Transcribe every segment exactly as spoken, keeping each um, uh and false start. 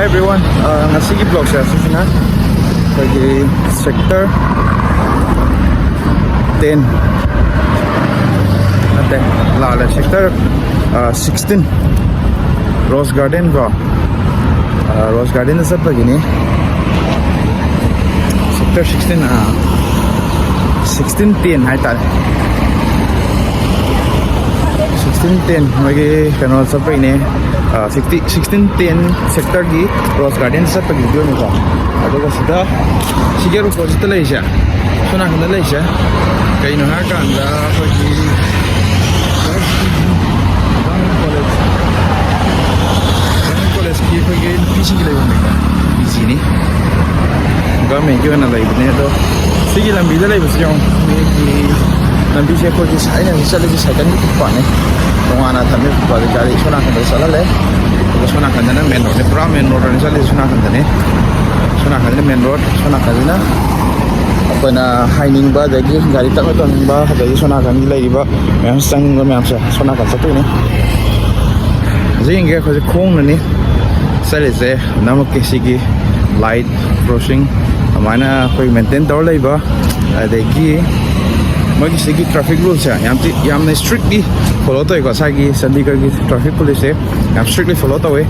Everyone, uh, ꯉꯁꯤꯒꯤ vlogꯁꯦ ꯑꯁꯤꯁꯤꯅ ꯑꯩꯈꯣꯏꯒꯤ sector ten, ꯅꯠꯇꯦ, ꯂꯥꯜꯂꯦ, sector, uh, sixteen, Rose Garden ꯀꯣ, uh, Rose Gardenꯗ ꯆꯠꯄꯒꯤꯅꯤ꯫ Sector sixteen, uh, sixteen ten ꯍꯥꯏꯇꯥꯔꯦ꯫ Sixteen ten ꯃꯣꯏꯒꯤ ꯀꯩꯅꯣ ꯆꯠꯄꯒꯤꯅꯦ꯫ Sixty, sixteen ten sectorꯒꯤ Rose Garden ꯆꯠꯄꯒꯤ videoꯅꯤꯀꯣ꯫ ꯑꯗꯨꯒ ꯁꯤꯗ ꯁꯤꯒꯤ oppositeꯇ ꯂꯩꯔꯤꯁꯦ, ꯁꯣꯝ ꯅꯥꯀꯟꯗ ꯂꯩꯔꯤꯁꯦ ꯀꯩꯅꯣ ꯍꯥꯏꯔꯀꯥꯟꯗ ꯑꯩꯈꯣꯏꯒꯤ Government College, Government Collegeꯀꯤ ꯑꯩꯈꯣꯏꯒꯤ ꯅꯨꯄꯤꯁꯤꯡꯒꯤ ꯂꯩꯐꯝꯅꯤꯀꯣ, P Gꯅꯤ꯫ Governmentꯀꯤ ꯑꯣꯏꯅ ꯂꯩꯕꯅꯦ꯫ ꯑꯗꯣ ꯁꯤꯒꯤ ꯂꯝꯕꯤꯗ ꯂꯩꯕꯁꯤ ꯌꯦꯡꯉꯣ, ꯃꯤꯒꯤ ꯂꯝꯕꯤꯁꯦ ꯑꯩꯈꯣꯏꯒꯤ ꯑꯩꯅ ꯍꯧꯖꯤꯛ ꯆꯠꯂꯤꯁꯦ cycleꯒꯤ footpathꯅꯦ꯫ ꯇꯣꯉꯥꯟꯅ ꯊꯝꯃꯦ footpathꯁꯦ, ꯒꯥꯔꯤ ꯁꯣꯝ ꯅꯥꯀꯟꯗ ꯆꯠꯍꯜꯂꯦ꯫ ꯑꯗꯨꯒ ꯁꯣꯝ ꯅꯥꯀꯟꯗꯅ main roadꯅꯦ, ꯄꯨꯔꯥ main roadꯅꯦ ꯆꯠꯂꯤꯁꯦ꯫ ꯁꯣꯝ ꯅꯥꯀꯟꯗꯅꯦ, ꯁꯣꯝ ꯅꯥꯀꯟꯗꯅ main road, ꯁꯣꯝ ꯅꯥꯀꯟꯗꯅ ꯑꯩꯈꯣꯏꯅ ꯍꯥꯏꯅꯤꯡꯕ, ꯑꯗꯒꯤ ꯒꯥꯔꯤ ꯇꯞꯅ ꯇꯣꯡꯅꯤꯡꯕ, ꯑꯗꯒꯤ ꯁꯣꯝ ꯅꯥꯀꯟꯒꯤ ꯂꯩꯔꯤꯕ ꯃꯌꯥꯝ ꯆꯪꯕ ꯃꯌꯥꯝꯁꯦ ꯁꯣꯝ ꯅꯥꯀꯟ ꯆꯠꯇꯣꯏꯅꯦ꯫ ꯍꯧꯖꯤꯛ ꯌꯦꯡꯒꯦ, ꯑꯩꯈꯣꯏꯁꯦ ꯈꯣꯡꯅꯅꯤ ꯆꯠꯂꯤꯁꯦ꯫ ꯅꯝꯃꯛꯀꯦ ꯁꯤꯒꯤ light crossing ꯑꯗꯨꯃꯥꯏꯅ ꯑꯩꯈꯣꯏ maintain ꯇꯧꯔ ꯂꯩꯕ, ꯑꯗꯒꯤ ꯃꯣꯏꯒꯤ ꯁꯤꯒꯤ traffic ruleꯁꯦ ꯌꯥꯝ ꯊꯤ, ꯌꯥꯝꯅ strictly follow ꯇꯧꯋꯦꯀꯣ꯫ ꯉꯁꯥꯏꯒꯤ ꯆꯥꯟꯗꯤꯒꯔꯒꯤ traffic policeꯁꯦ ꯌꯥꯝ strictly follow ꯇꯧꯋꯦ꯫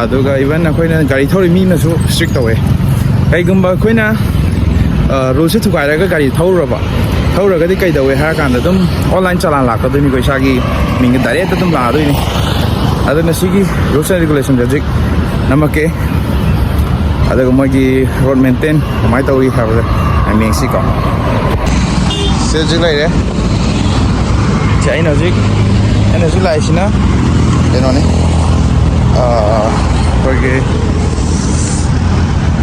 ꯑꯗꯨꯒ even ꯑꯩꯈꯣꯏꯅ ꯒꯥꯔꯤ ꯊꯧꯔꯤ ꯃꯤꯅꯁꯨ strict ꯇꯧꯋꯦ꯫ ꯀꯩꯒꯨꯝꯕ ꯑꯩꯈꯣꯏꯅ, ꯑ, ruleꯁꯦ ꯊꯨꯒꯥꯏꯔꯒ ꯒꯥꯔꯤ ꯊꯧꯔꯨꯔꯕ, ꯊꯧꯔꯒꯗꯤ ꯀꯩꯗꯧꯋꯦ ꯍꯥꯏꯔꯀꯥꯟꯗ ꯑꯗꯨꯝ online ꯆꯂꯥꯟ ꯂꯥꯛꯀꯗꯣꯏꯅꯤꯀꯣ, ꯏꯁꯥꯒꯤ ꯃꯤꯡꯗ direct ꯑꯗꯨꯝ ꯂꯥꯛꯑꯗꯣꯏꯅꯤ꯫ ꯑꯗꯨꯅ ꯁꯤꯒꯤ rules and regulationꯁꯦ ꯍꯧꯖꯤꯛ ꯅꯝꯃꯛꯀꯦ꯫ ꯑꯗꯨꯒ ꯃꯣꯏꯒꯤ road maintain ꯀꯃꯥꯏꯅ ꯇꯧꯔꯤ ꯍꯥꯏꯕꯗ ꯌꯥꯝ ꯌꯦꯡꯁꯤꯀꯣ꯫ ꯁꯤ ꯍꯧꯖꯤꯛ ꯂꯩꯔꯦ꯫ ꯁꯤ ꯑꯩꯅ ꯍꯧꯖꯤꯛ, ꯑꯩꯅ ꯍꯧꯖꯤꯛ ꯂꯥꯛꯏꯁꯤꯅ ꯀꯩꯅꯣꯅꯤ, ꯑꯥ, ꯑꯩꯈꯣꯏꯒꯤ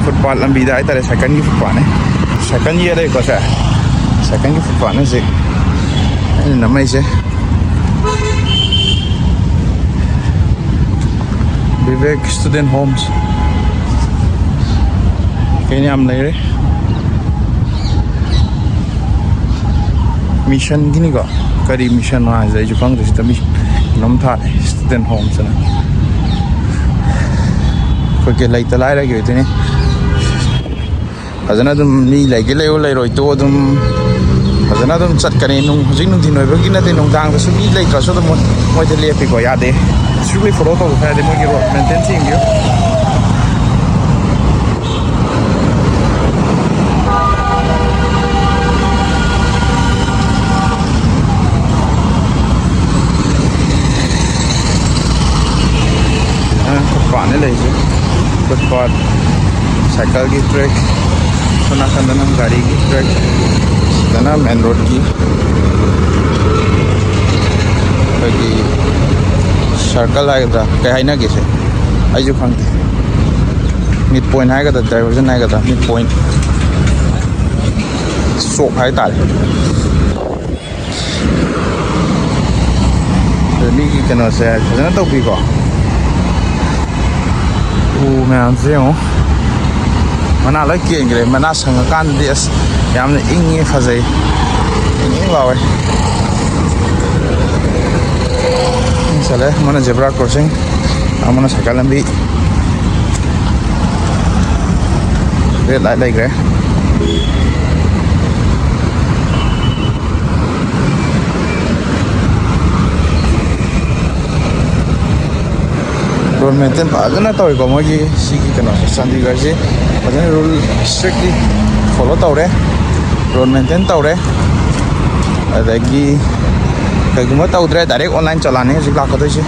footpath ꯂꯝꯕꯤꯗ ꯍꯥꯏꯇꯥꯔꯦ, cycleꯒꯤ footpathꯅꯦ꯫ Cycleꯒꯤ ꯂꯩꯀꯣ ꯁꯦ, cycleꯒꯤ footpathꯅꯦ ꯍꯧꯖꯤꯛ ꯑꯩꯅ ꯅꯝꯃꯛꯏꯁꯦ꯫ Vivek Student Homes ꯀꯩꯅ ꯌꯥꯝ ꯂꯩꯔꯦ꯫ Missionꯒꯤꯅꯤꯀꯣ, ꯀꯔꯤ missionꯅꯣ ꯍꯥꯏꯁꯦ ꯑꯩꯁꯨ ꯈꯪꯗꯦ꯫ ꯁꯤꯗ mission ꯑꯗꯨꯝ ꯊꯥꯔꯦ, Student Homesꯅ꯫ ꯑꯣꯀꯦ, ꯂꯩꯇ ꯂꯥꯏꯔꯒꯤ ꯑꯣꯏꯗꯣꯏꯅꯤ꯫ ꯐꯖꯅ ꯑꯗꯨꯝ ꯃꯤ ꯂꯩꯒꯦ ꯂꯩꯌꯨ, ꯂꯩꯔꯣꯏ ꯇꯣꯛꯑꯣ, ꯑꯗꯨꯝ ꯐꯖꯅ ꯑꯗꯨꯝ ꯆꯠꯀꯅꯤ꯫ ꯅꯨꯡ-, ꯍꯧꯖꯤꯛ ꯅꯨꯡꯊꯤꯟ ꯑꯣꯏꯕꯒꯤ ꯅꯠꯇꯦ, ꯅꯨꯡꯗꯥꯡꯗꯁꯨ ꯃꯤ ꯂꯩꯇ꯭ꯔꯁꯨ ꯑꯗꯨꯝ ꯃꯣꯏ-, ꯃꯣꯏꯗ ꯂꯦꯞꯄꯤꯀꯣ, ꯌꯥꯗꯦ꯫ Strictly follow ꯇꯧꯕ ꯍꯥꯏꯔꯗꯤ ꯃꯣꯏꯒꯤ road maintenance ꯌꯦꯡꯕꯤꯌꯨ꯫ ꯑ, footpathꯅꯦ ꯂꯩꯔꯤꯁꯦ꯫ Footpath, cycleꯒꯤ track, ꯁꯣꯝ ꯅꯥꯀꯟꯗꯅ ꯒꯥꯔꯤꯒꯤ track, ꯁꯤꯗꯅ main roadꯀꯤ ꯑꯩꯈꯣꯏꯒꯤ circle ꯍꯥꯏꯒꯗ꯭ꯔꯥ, ꯀꯩ ꯍꯥꯏꯅꯒꯦꯁꯦ, ꯑꯩꯁꯨ ꯈꯪꯗꯦ꯫ Mid point ꯍꯥꯏꯒꯗ꯭ꯔꯥ, diversion ꯍꯥꯏꯒꯗ꯭ꯔꯥ, mid point, ꯆꯣꯛ ꯍꯥꯏꯇꯥꯔꯦ꯫ ꯑꯗ ꯃꯤꯒꯤ ꯀꯩꯅꯣꯁꯦ ꯐꯖꯅ ꯇꯧꯕꯤꯀꯣ꯫ ꯎ ꯃꯌꯥꯝꯁꯦ ꯌꯦꯡꯉꯣ, ꯃꯅꯥ ꯂꯣꯏ ꯀꯦꯟꯈ꯭ꯔꯦ꯫ ꯃꯅꯥ ꯁꯪꯉꯀꯥꯟꯗꯗꯤ ꯑꯁ, ꯌꯥꯝꯅ ꯏꯪꯉꯤ, ꯐꯖꯩ, ꯏꯪ ꯏꯪ ꯂꯥꯎꯋꯦ꯫ ꯆꯠꯂꯦ, ꯑꯃꯅ zebra crossing, ꯑꯃꯅ ꯁꯥꯏꯀꯜ ꯂꯝꯕꯤ꯫ Red light ꯂꯩꯈ꯭ꯔꯦ꯫ Road maintain ꯐꯖꯅ ꯇꯧꯋꯤꯀꯣ ꯃꯣꯏꯒꯤ ꯁꯤꯒꯤ ꯀꯩꯅꯣꯁꯦ, ꯆꯥꯟꯗꯤꯒꯔꯁꯦ ꯐꯖꯅ rule strictly follow ꯇꯧꯔꯦ, road maintain ꯇꯧꯔꯦ꯫ ꯑꯗꯒꯤ ꯀꯩꯒꯨꯝꯕ ꯇꯧꯗ꯭ꯔꯦ, direct online ꯆꯂꯥꯟꯅꯤ ꯍꯧꯖꯤꯛ ꯂꯥꯛꯀꯗꯣꯏꯁꯦ꯫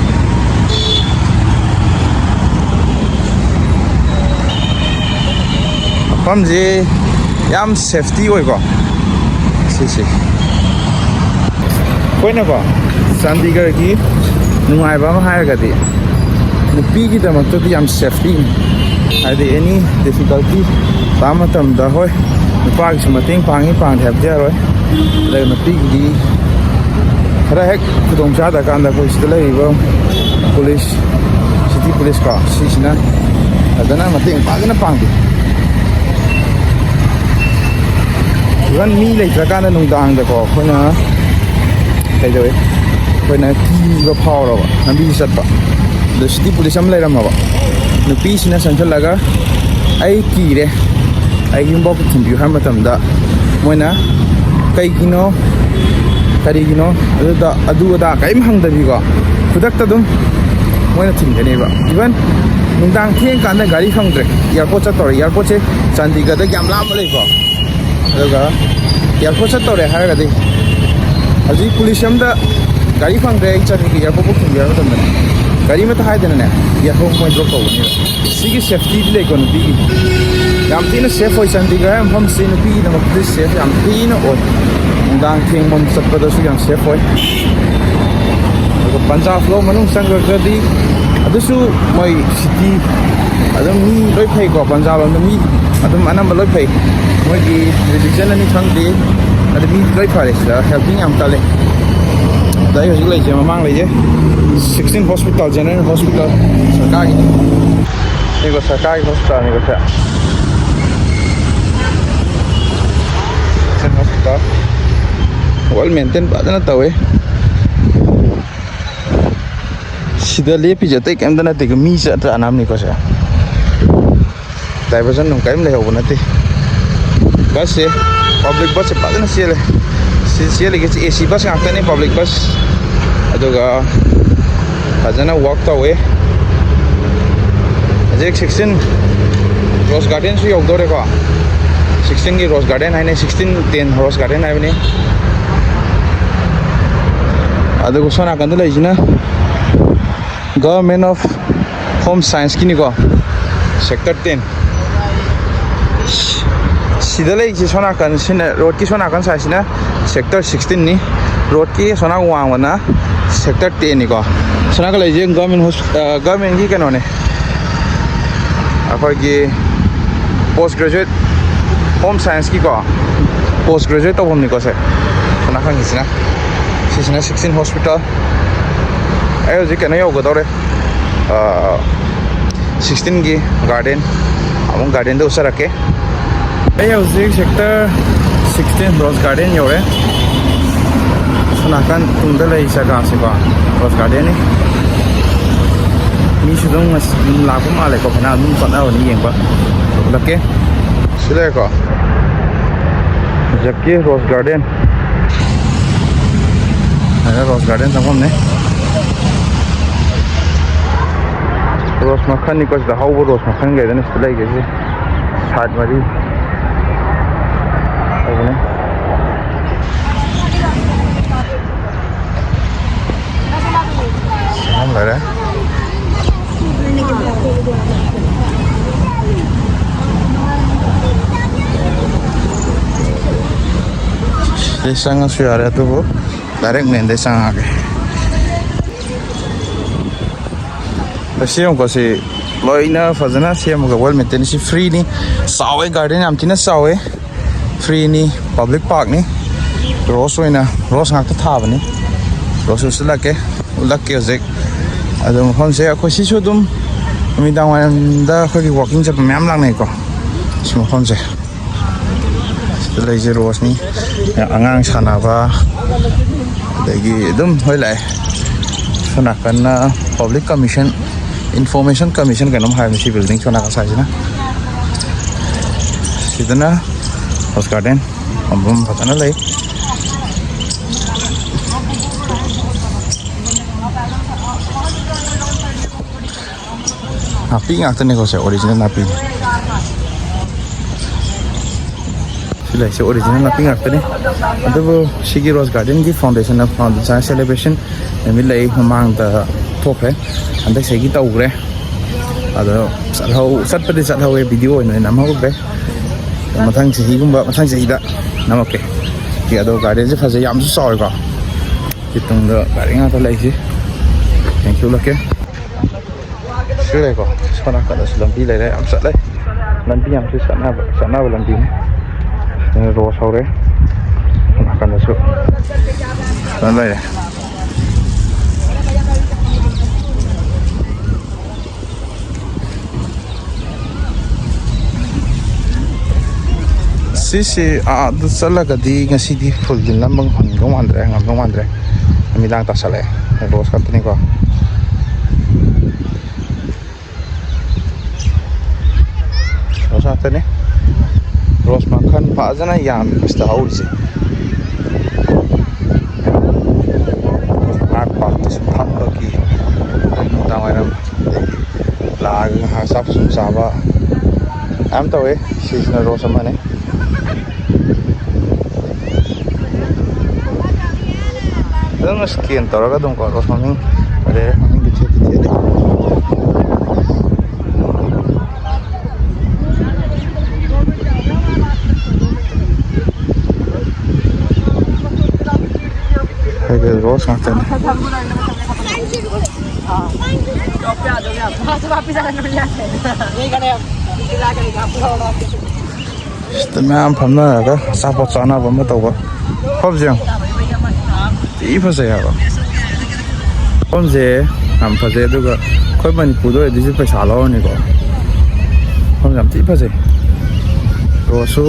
ꯃꯐꯝꯁꯤ ꯌꯥꯝ safety ꯑꯣꯏꯀꯣ꯫ ꯁꯤꯁꯦ ꯑꯩꯈꯣꯏꯅꯀꯣ, ꯆꯥꯟꯗꯤꯒꯔꯒꯤ ꯅꯨꯡꯉꯥꯏꯕ ꯑꯃ ꯍꯥꯏꯔꯒꯗꯤ ꯅꯨꯄꯤꯒꯤꯗꯃꯛꯇꯗꯤ ꯌꯥꯝ safety꯫ ꯍꯥꯏꯗꯤ any difficulty ꯂꯥꯛꯄ ꯃꯇꯝꯗ, ꯍꯣꯏ, ꯅꯨꯄꯥꯒꯤꯁꯨ ꯃꯇꯦꯡ ꯄꯥꯡꯉꯤ, ꯄꯥꯡꯗꯦ ꯍꯥꯏꯕꯗꯤ ꯌꯥꯔꯣꯏ꯫ ꯑꯗꯨꯒ ꯅꯨꯄꯤꯒꯤꯗꯤ ꯈꯔ ꯍꯦꯛ ꯈꯨꯗꯣꯡ ꯆꯥꯗ ꯀꯥꯟꯗ ꯑꯩꯈꯣꯏ ꯁꯤꯗ ꯂꯩꯔꯤꯕ police, city police ꯀꯣ, ꯁꯤꯁꯤꯅ ꯐꯖꯅ ꯃꯇꯦꯡ ꯐꯖꯅ ꯄꯥꯡꯕꯤ꯫ Even ꯃꯤ ꯂꯩꯇ꯭ꯔꯀꯥꯟꯗ ꯅꯨꯡꯗꯥꯡꯗꯀꯣ ꯑꯩꯈꯣꯏꯅ ꯀꯩꯗꯧꯋꯤ, ꯑꯩꯈꯣꯏꯅ ꯀꯤꯕ ꯐꯥꯎꯔꯕ ꯂꯝꯕꯤꯗ ꯆꯠꯄ, ꯑꯗꯣ city police ꯑꯃ ꯂꯩꯔꯝꯃꯕ, ꯅꯨꯄꯤꯁꯤꯅ ꯆꯪꯁꯤꯜꯂꯒ, "ꯑꯩ ꯀꯤꯔꯦ, ꯑꯩ ꯌꯨꯝꯐꯥꯎ ꯊꯤꯟꯕꯤꯌꯨ" ꯍꯥꯏꯕ ꯃꯇꯝꯗ, ꯃꯣꯏꯅ "ꯀꯩꯒꯤꯅꯣ, ꯀꯔꯤꯒꯤꯅꯣ?" ꯑꯗꯨꯗ ꯑꯗꯨ ꯑꯗꯥ ꯀꯔꯤꯝ ꯍꯪꯗꯕꯤꯀꯣ, ꯈꯨꯗꯛꯇ ꯑꯗꯨꯝ ꯃꯣꯏꯅ ꯊꯤꯟꯒꯅꯦꯕ꯫ Even ꯅꯨꯡꯗꯥꯡ ꯊꯦꯡꯀꯥꯟꯗ ꯒꯥꯔꯤ ꯐꯪꯗ꯭ꯔꯦ, ꯑꯦꯌꯥꯔꯄꯣꯔꯠ ꯆꯠꯇꯧꯔꯦ, ꯑꯦꯌꯥꯔꯄꯣꯔꯠꯁꯦ ꯆꯥꯟꯗꯤꯒꯔꯗꯒꯤ ꯌꯥꯝ ꯂꯥꯞꯅ ꯂꯩꯀꯣ꯫ ꯑꯗꯨꯒ ꯑꯦꯌꯥꯔꯄꯣꯔꯠ ꯆꯠꯇꯧꯔꯦ ꯍꯥꯏꯔꯒꯗꯤ, ꯍꯧꯖꯤꯛ ꯄꯨꯂꯤꯁ ꯑꯝꯗ "ꯒꯥꯔꯤ ꯐꯪꯗ꯭ꯔꯦ, ꯑꯩ ꯆꯠꯂꯒꯦ, ꯑꯦꯌꯥꯔꯄꯣꯔꯠ ꯐꯥꯎ ꯊꯤꯟꯕꯤꯌꯨ" ꯍꯥꯏꯕ ꯃꯇꯝꯗꯅꯦ, ꯒꯥꯔꯤ ꯑꯃꯠꯇ ꯍꯥꯏꯗꯅꯅꯦ, ꯑꯦꯌꯥꯔꯄꯣꯔꯠ ꯃꯣꯏ ꯗ꯭ꯔꯣꯞ ꯇꯧꯒꯅꯦꯕ꯫ ꯁꯤꯒꯤ ꯁꯦꯐꯇꯤꯗꯤ ꯂꯩꯀꯣ ꯅꯨꯄꯤꯒꯤ, ꯌꯥꯝ ꯊꯤꯅ ꯁꯦꯐ ꯑꯣꯏ꯫ ꯆꯥꯟꯗꯤꯒꯔ ꯍꯥꯏꯕ ꯃꯐꯝꯁꯤ ꯅꯨꯄꯤꯒꯤꯗꯃꯛꯇꯗꯤ ꯁꯦꯐ ꯌꯥꯝ ꯊꯤꯅ ꯑꯣꯏ꯫ ꯅꯨꯡꯗꯥꯡ ꯊꯦꯡꯕ ꯆꯠꯄꯗꯁꯨ ꯌꯥꯝ ꯁꯦꯐ ꯑꯣꯏ꯫ ꯑꯗꯨꯒ ꯄꯟꯖꯥꯕ ꯂꯣꯝ ꯃꯅꯨꯡ ꯆꯪꯈ꯭ꯔꯒꯗꯤ, ꯑꯗꯨꯁꯨ ꯃꯣꯏ ꯁꯤꯇꯤ ꯑꯗꯨꯝ ꯃꯤ ꯂꯣꯏ ꯐꯩꯀꯣ꯫ ꯄꯟꯖꯥꯕ ꯂꯣꯝꯗ ꯃꯤ ꯑꯗꯨꯝ ꯑꯅꯝꯕ ꯂꯣꯏ ꯐꯩ꯫ ꯃꯣꯏꯒꯤ ꯔꯤꯂꯤꯖꯟꯅꯅꯤ ꯈꯪꯗꯦ, ꯑꯗꯨ ꯃꯤ ꯂꯣꯏ ꯐꯔꯦ꯫ ꯁꯤꯗ ꯍꯦꯜꯄꯤꯡ ꯌꯥꯝ ꯀꯜꯂꯦ꯫ ꯑꯗ ꯑꯩ ꯍꯧꯖꯤꯛ ꯂꯩꯁꯦ, ꯃꯃꯥꯡ ꯂꯩꯁꯦ, ꯁꯤꯛꯁꯇꯤꯟ ꯍꯣꯁꯄꯤꯇꯥꯜ, ꯖꯦꯅꯔꯦꯜ ꯍꯣꯁꯄꯤꯇꯥꯜ, ꯁꯔꯀꯥꯔꯒꯤꯅꯤ꯫ ꯁꯤꯀꯣ ꯁꯔꯀꯥꯔꯒꯤ ꯍꯣꯁꯄꯤꯇꯥꯜꯅꯤꯀꯣ ꯁꯦ꯫ Sixteen hospital. ꯋꯦꯜ ꯃꯦꯟꯇꯦꯟ ꯐꯖꯅ ꯇꯧꯋꯦ꯫ ꯁꯤꯗ ꯂꯦꯞꯄꯤꯁꯦ ꯑꯇꯩ ꯀꯩꯝꯇ ꯅꯠꯇꯦ, ꯃꯤ ꯆꯠ ꯆꯠꯅꯕꯅꯤꯀꯣ ꯁꯦ꯫ ꯗꯥꯏꯚꯔꯁꯟ ꯅꯨꯡ ꯀꯔꯤꯝ ꯂꯩꯍꯧꯕ ꯅꯠꯇꯦ꯫ ꯕꯁꯁꯦ, ꯄꯕ꯭ꯂꯤꯛ ꯕꯁꯁꯦ ꯐꯖꯅ ꯆꯦꯜꯂꯦ꯫ ꯁꯤ ꯆꯦꯜꯂꯤꯒꯦ, ꯑꯦ ꯁꯤ ꯕꯁ ꯉꯥꯛꯇꯅꯤ, ꯄꯕ꯭ꯂꯤꯛ ꯕꯁ꯫ ꯑꯗꯨꯒ ꯐꯖꯅ ꯋꯥꯛ ꯇꯧꯋꯦ꯫ ꯍꯧꯖꯤꯛ ꯁꯤꯛꯁꯇꯤꯟ ꯔꯣꯁ ꯒꯥꯔꯗꯦꯟꯁꯨ ꯌꯧꯗꯣꯔꯦꯀꯣ꯫ ꯁꯤꯛꯁꯇꯤꯟꯒꯤ ꯔꯣꯁ ꯒꯥꯔꯗꯦꯟ ꯍꯥꯏꯅ, ꯁꯤꯛꯁꯇꯤꯟ ꯇꯦꯟ ꯔꯣꯁ ꯒꯥꯔꯗꯦꯟ ꯍꯥꯏꯕꯅꯤ꯫ ꯑꯗꯨꯒ ꯁꯣꯝ ꯅꯥꯀꯟꯗ ꯂꯩꯁꯤꯅ Government of Home Scienceꯀꯤꯅꯤꯀꯣ, Sector ten꯫ ꯁꯤꯗ ꯂꯩꯔꯤꯁꯦ ꯁꯣꯝ ꯅꯥꯀꯟꯁꯤꯅ, ꯔꯣꯗꯀꯤ ꯁꯣꯝ ꯅꯥꯀꯟ ꯁꯥꯏꯠꯁꯤꯅ Sector sixteenꯅꯤ, ꯔꯣꯗꯀꯤ ꯁꯣꯝ ꯅꯥꯀꯟ ꯋꯥꯡꯃꯅ Sector tenꯅꯤꯀꯣ꯫ ꯁꯣꯝ ꯅꯥꯀꯟ ꯂꯩꯔꯤꯁꯦ government ꯍꯣꯁ-, ꯑ, governmentꯀꯤ ꯀꯩꯅꯣꯅꯦ, ꯑꯩꯈꯣꯏꯒꯤ post graduate home scienceꯀꯤꯀꯣ, post graduate ꯇꯧꯐꯝꯅꯤꯀꯣ ꯁꯦ꯫ ꯁꯣꯝ ꯅꯥꯀꯟꯒꯤꯁꯤꯅ, ꯁꯤꯁꯤꯅ sixteen hospital꯫ ꯑꯩ ꯍꯧꯖꯤꯛ ꯀꯩꯅꯣ ꯌꯧꯒꯗꯧꯔꯦ, ꯁꯤꯛꯁꯇꯤꯟꯒꯤ ꯒꯥꯔꯗꯦꯟ, ꯑꯃꯨꯛ ꯒꯥꯔꯗꯦꯟꯗ ꯎꯠꯆꯔꯛꯀꯦ꯫ ꯑꯩ ꯍꯧꯖꯤꯛ Sector sixteen ꯔꯣꯁ ꯒꯥꯔꯗꯦꯟ ꯌꯧꯔꯦ꯫ ꯁꯣꯝ ꯅꯥꯀꯟ ꯇꯨꯡꯗ ꯂꯩ ꯖꯒꯥꯁꯤꯀꯣ ꯔꯣꯁ ꯒꯥꯔꯗꯦꯟꯅꯤ꯫ ꯃꯤꯁꯨ ꯑꯗꯨꯝ ꯉꯁꯤ ꯑꯗꯨꯝ ꯂꯥꯛꯄ ꯃꯥꯜꯂꯦꯀꯣ, ꯐꯅꯌꯥꯝ ꯑꯗꯨꯝ ꯆꯠꯅꯕꯅꯤ ꯌꯦꯡꯕ꯫ ꯎꯠꯂꯛꯀꯦ꯫ ꯁꯤ ꯂꯩꯔꯦꯀꯣ, ꯖꯛꯀꯤ ꯔꯣꯁ ꯒꯥꯔꯗꯦꯟ ꯍꯥꯏꯅ ꯔꯣꯁ ꯒꯥꯔꯗꯦꯟ ꯆꯪꯐꯝꯅꯦ꯫ ꯔꯣꯁ ꯃꯈꯜꯅꯤꯀꯣ, ꯁꯤꯗ ꯍꯧꯕ ꯔꯣꯁ ꯃꯈꯜꯈꯩꯗꯅ ꯁꯤꯗ ꯂꯩꯒꯦꯁꯦ꯫ ꯁꯥꯏꯠ ꯃꯔꯤ ꯂꯩꯔꯦ꯫ ꯁꯤ ꯆꯪꯉꯁꯨ ꯌꯥꯔꯦ, ꯑꯗꯨꯕꯨ ꯗꯥꯏꯔꯦꯛ ꯃꯦꯟꯗꯩ ꯆꯪꯉꯛꯑꯒꯦ꯫ ꯁꯤ ꯌꯦꯡꯉꯨꯀꯣ, ꯁꯤ ꯂꯣꯏꯅ ꯐꯖꯅ ꯁꯦꯝꯃꯒ, ꯋꯦꯜ ꯃꯦꯟꯇꯦꯟ꯫ ꯁꯤ ꯐ꯭ꯔꯤꯅꯤ꯫ ꯆꯥꯎꯋꯦ, ꯒꯥꯔꯗꯦꯟ ꯌꯥꯝ ꯊꯤꯅ ꯆꯥꯎꯋꯦ꯫ ꯐ꯭ꯔꯤꯅꯤ, ꯄꯕ꯭ꯂꯤꯛ ꯄꯥꯔꯛꯅꯤ꯫ ꯔꯣꯁ ꯑꯣꯏꯅ, ꯔꯣꯁ ꯉꯥꯛꯇ ꯊꯥꯕꯅꯤ꯫ ꯔꯣꯁ ꯎꯠꯁꯤꯜꯂꯛꯀꯦ, ꯎꯠꯂꯛꯀꯦ ꯍꯧꯖꯤꯛ꯫ ꯑꯗꯣ ꯃꯐꯝꯁꯦ ꯑꯩꯈꯣꯏ ꯁꯤꯁꯨ ꯑꯗꯨꯝ ꯅꯨꯃꯤꯗꯥꯡ ꯋꯥꯏꯔꯝꯗ ꯑꯩꯈꯣꯏꯒꯤ ꯋꯥꯛꯀꯤꯡ ꯆꯠꯄ ꯃꯌꯥꯝ ꯂꯥꯛꯅꯩꯀꯣ, ꯁꯤ ꯃꯐꯝꯁꯦ꯫ ꯁꯤꯗ ꯂꯩꯁꯦ ꯔꯣꯁꯅꯤ, ꯑꯉꯥꯡ ꯁꯥꯟꯅꯕ, ꯑꯗꯒꯤ ꯑꯗꯨꯝ ꯍꯣꯏ ꯂꯥꯛꯑꯦ꯫ ꯁꯣꯝ ꯅꯥꯀꯟꯅ ꯄꯕ꯭ꯂꯤꯛ ꯀꯃꯤꯁꯟ, ꯏꯟꯐꯣꯔꯃꯦꯁꯟ ꯀꯃꯤꯁꯟ ꯀꯩꯅꯣꯝ ꯍꯥꯏꯕꯅꯤ ꯁꯤ ꯕꯤꯜꯗꯤꯡ ꯁꯣꯝ ꯅꯥꯀꯟ ꯁꯥꯏꯁꯤꯅ꯫ ꯁꯤꯗꯅ ꯔꯣꯁ ꯒꯥꯔꯗꯦꯟ ꯐꯝꯐꯝ ꯐꯖꯅ ꯂꯩ꯫ ꯅꯥꯄꯤ ꯉꯥꯛꯇꯅꯤꯀꯣ, ꯁꯦ ꯑꯣꯔꯤꯖꯤꯅꯦꯜ ꯅꯥꯄꯤꯅꯤ꯫ ꯁꯤ ꯂꯩꯁꯦ ꯑꯣꯔꯤꯖꯤꯅꯦꯜ ꯅꯥꯄꯤ ꯉꯥꯛꯇꯅꯤ꯫ ꯑꯗꯨꯕꯨ ꯁꯤꯒꯤ ꯔꯣꯁ ꯒꯥꯔꯗꯦꯟꯒꯤ ꯐꯥꯎꯟꯗꯦꯁꯟꯅ ꯐꯥꯎꯟꯗꯦꯁꯟ ꯁꯦꯂꯦꯕ꯭ꯔꯦꯁꯟ ꯅꯨꯃꯤꯠ ꯂꯩ, ꯃꯃꯥꯡꯗ ꯊꯣꯛꯈ꯭ꯔꯦ, ꯍꯟꯗꯛ ꯆꯍꯤꯒꯤ ꯇꯧꯈ꯭ꯔꯦ꯫ ꯑꯗꯣ ꯆꯠꯍꯧ-, ꯆꯠꯄꯗꯤ ꯆꯠꯍꯧꯋꯦ, ꯚꯤꯗꯤꯑꯣ ꯑꯣꯏꯅ ꯅꯝꯍꯧꯗ꯭ꯔꯦ꯫ ꯃꯊꯪ ꯆꯍꯤꯒꯨꯝꯕ, ꯃꯊꯪ ꯆꯍꯤꯗ ꯅꯝꯃꯛꯀꯦ꯫ ꯑꯣꯀꯦ, ꯑꯗꯣ ꯒꯥꯔꯗꯦꯟꯁꯦ ꯐꯖꯩ, ꯌꯥꯝꯁꯨ ꯆꯥꯎꯋꯦꯀꯣ꯫ ꯁꯤ ꯇꯨꯡꯗ ꯒꯥꯔꯤ ꯉꯥꯛꯇ ꯂꯩꯁꯤ꯫ ꯌꯦꯡꯊꯣꯛꯂꯛꯀꯦ꯫ ꯁꯤ ꯂꯩꯀꯣ, ꯁꯣꯝ ꯅꯥꯀꯟꯗꯁꯨ ꯂꯝꯕꯤ ꯂꯩꯔꯦ, ꯌꯥꯝ ꯆꯠꯂꯦ꯫ ꯂꯝꯕꯤ ꯌꯥꯝ ꯊꯤ ꯆꯠꯅꯕ, ꯆꯠꯅꯕ ꯂꯝꯕꯤꯅꯤ꯫ ꯔꯣꯁ ꯍꯧꯔꯦ꯫ ꯁꯣꯝ ꯅꯥꯀꯟꯗꯁꯨ ꯐꯖꯅ ꯂꯩꯔꯦ꯫ ꯁꯤꯁꯤ ꯑꯥꯗ ꯆꯠꯂꯒꯗꯤ ꯉꯁꯤꯗꯤ ꯐꯨꯜꯗꯤ ꯅꯝꯕ ꯉꯝꯗꯧ ꯃꯥꯟꯗ꯭ꯔꯦ, ꯉꯝꯗꯧ ꯃꯥꯟꯗ꯭ꯔꯦ꯫ ꯅꯨꯃꯤꯗꯥꯡ ꯇꯥꯁꯜꯂꯛꯑꯦ꯫ ꯔꯣꯁ ꯈꯛꯇꯅꯤꯀꯣ꯫ ꯇꯅꯦ꯫ ꯔꯣꯁ ꯃꯈꯜ ꯐꯖꯅ ꯌꯥꯝꯃꯤ ꯃꯁꯤꯗ ꯍꯧꯔꯤꯁꯦ꯫ ꯉꯥꯏꯍꯥꯛ ꯄꯥꯛꯇ ꯁꯨꯝ ꯐꯝꯕꯒꯤ ꯅꯨꯡꯗꯥꯡ ꯋꯥꯏꯔꯝ ꯂꯥꯛꯑꯒ ꯉꯥꯏꯍꯥꯛ ꯆꯥꯛ ꯁꯨꯝ ꯆꯥꯕ ꯃꯌꯥꯝ ꯇꯧꯋꯦ꯫ ꯁꯤꯁꯤꯅ ꯔꯣꯁ ꯑꯃꯅꯤ꯫ ꯑꯗꯨꯝ ꯁ꯭ꯀꯦꯟ ꯇꯧꯔꯒ ꯑꯗꯨꯝ ꯀꯣ ꯔꯣꯁ ꯃꯃꯤꯡ ꯂꯩꯔꯦ꯫ ꯃꯃꯤꯡꯗꯤ ꯊꯦꯠꯇꯤ ꯊꯦꯠꯂꯤ꯫ ꯍꯥꯏꯗꯤ ꯔꯣꯁ ꯉꯥꯛꯇꯅꯤ꯫ ꯁꯤꯗ ꯃꯌꯥꯝ ꯐꯝꯅꯔꯒ ꯑꯆꯥꯄꯣꯠ ꯆꯥꯅꯕ ꯑꯃ ꯇꯧꯕ꯫ ꯃꯐꯝꯁꯦ ꯌꯥꯝ ꯊꯤ ꯐꯖꯩ ꯍꯥꯏꯕ꯫ ꯃꯐꯝꯁꯦ ꯌꯥꯝ ꯐꯖꯩ꯫ ꯑꯗꯨꯒ ꯑꯩꯈꯣꯏ ꯃꯅꯤꯄꯨꯔꯗ ꯑꯣꯏꯔꯗꯤ ꯁꯤ ꯄꯩꯁꯥ ꯂꯧꯔꯅꯤꯀꯣ꯫ ꯃꯐꯝ ꯌꯥꯝ ꯊꯤ ꯐꯖꯩ꯫ ꯔꯣꯁꯁꯨ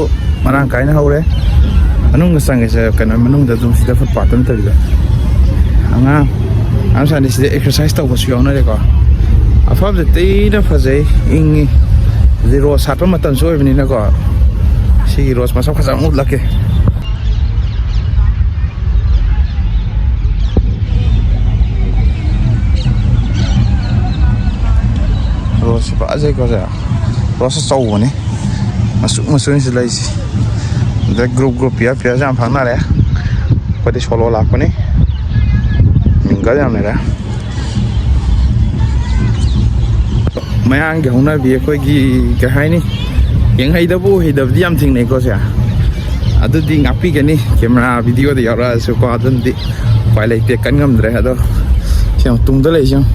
ꯃꯔꯥꯡ ꯀꯥꯏꯅ ꯍꯧꯔꯦ꯫ ꯃꯅꯨꯡꯗ ꯆꯪꯉꯦꯁꯦ, ꯀꯩꯅꯣ, ꯃꯅꯨꯡꯗ ꯑꯗꯨꯝ ꯁꯤꯗ ꯐꯨꯠꯄꯥꯠꯇ ꯅꯠꯇꯕꯤꯗ ꯑꯉꯥꯡ ꯃꯌꯥꯝ ꯁꯥꯟꯅꯩ꯫ ꯁꯤꯗ ꯑꯦꯛꯁꯔꯁꯥꯏꯁ ꯇꯧꯕꯁꯨ ꯌꯥꯎꯅꯔꯦꯀꯣ꯫ ꯃꯐꯝꯁꯦ ꯊꯤꯅ ꯐꯖꯩ, ꯏꯪꯉꯤ꯫ ꯍꯧꯖꯤꯛ ꯔꯣꯁ ꯁꯥꯠꯄ ꯃꯇꯝꯁꯨ ꯑꯣꯏꯕꯅꯤꯅꯀꯣ꯫ ꯁꯤꯒꯤ ꯔꯣꯁ ꯃꯁꯛ ꯐꯖꯕ ꯑꯃ ꯎꯠꯂꯛꯀꯦ꯫ ꯔꯣꯁꯁꯤ ꯐꯖꯩꯀꯣ ꯁꯦ꯫ ꯔꯣꯁ ꯑꯆꯧꯕꯅꯤ꯫ ꯃꯆꯨ ꯃꯆꯨꯅꯤ ꯁꯤ ꯂꯩꯁꯤ꯫ ꯑꯗꯩ ꯒ꯭ꯔꯨꯞ ꯒ꯭ꯔꯨꯞ ꯄꯤꯌꯔ ꯄꯤꯌꯔꯁꯨ ꯌꯥꯝ ꯐꯪꯅꯔꯦ꯫ ꯑꯩꯈꯣꯏꯗꯤ ꯁꯣꯂꯣ ꯂꯥꯛꯄꯅꯤ꯫ ꯃꯤꯡꯒꯜ ꯌꯥꯝ ꯂꯩꯔꯦ꯫ ꯃꯌꯥꯡꯒꯤ ꯍꯧꯅꯕꯤ ꯑꯩꯈꯣꯏꯒꯤ ꯀꯩ ꯍꯥꯏꯅꯤ, ꯌꯦꯡꯍꯩꯗꯕ ꯎꯍꯩꯗꯕꯗꯤ ꯌꯥꯝ ꯊꯦꯡꯅꯩꯀꯣ ꯁꯦ꯫ ꯑꯗꯨꯗꯤ ꯉꯥꯛꯄꯤꯒꯅꯤ, ꯀꯦꯃꯦꯔꯥ ꯚꯤꯗꯤꯑꯣꯗ ꯌꯥꯎꯔꯛꯑꯁꯨꯀꯣ꯫ ꯑꯗꯨꯝꯗꯤ ꯎꯄꯥꯏ ꯂꯩꯇꯦ, ꯀꯟ ꯉꯝꯗ꯭ꯔꯦ꯫ ꯑꯗꯣ ꯁꯤ ꯌꯦꯡꯉꯨ, ꯇꯨꯡꯗ ꯂꯩꯁꯤ ꯌꯦꯡꯉꯨ꯫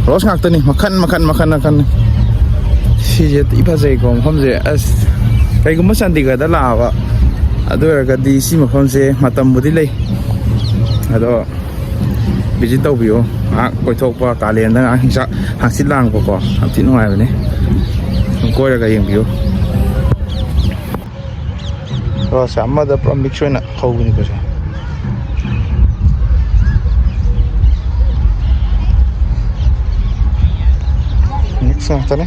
ꯔꯣꯁ ꯉꯥꯛꯇꯅꯤ, ꯃꯈꯟ ꯃꯈꯟ ꯃꯈꯟ ꯃꯈꯟ꯫ ꯁꯤꯁꯦ ꯊꯤ ꯐꯖꯩꯀꯣ ꯃꯐꯝꯁꯦ꯫ ꯑꯁ, ꯀꯩꯒꯨꯝꯕ ꯆꯥꯟꯗꯤꯒꯔꯗ ꯂꯥꯛꯑꯕ ꯑꯗꯨ ꯑꯣꯏꯔꯒꯗꯤ ꯁꯤ ꯃꯐꯝꯁꯦ ꯃꯇꯝꯕꯨꯗꯤ ꯂꯩ, ꯑꯗꯣ ꯚꯤꯖꯤꯠ ꯇꯧꯕꯤꯌꯣ꯫ ꯉꯥꯏꯍꯥꯛ ꯀꯣꯏꯊꯣꯛꯄ, ꯀꯥꯂꯦꯟꯗ ꯉꯥꯏꯍꯥꯛ ꯍꯤꯡꯆꯥꯛ ꯍꯥꯡꯆꯤꯠ ꯂꯥꯡꯕꯀꯣ, ꯌꯥꯝ ꯊꯤ ꯅꯨꯡꯉꯥꯏꯕꯅꯦ꯫ ꯑꯗꯨꯝ ꯀꯣꯏꯔꯒ ꯌꯦꯡꯕꯤꯌꯨ꯫ ꯔꯣꯁꯁꯦ ꯑꯃꯗ ꯄꯨꯔꯥ ꯃꯤꯛꯁ ꯑꯣꯏꯅ ꯍꯧꯕꯅꯤꯀꯣ ꯁꯦ꯫ ꯃꯤꯛꯁ ꯉꯥꯛꯇꯅꯦ꯫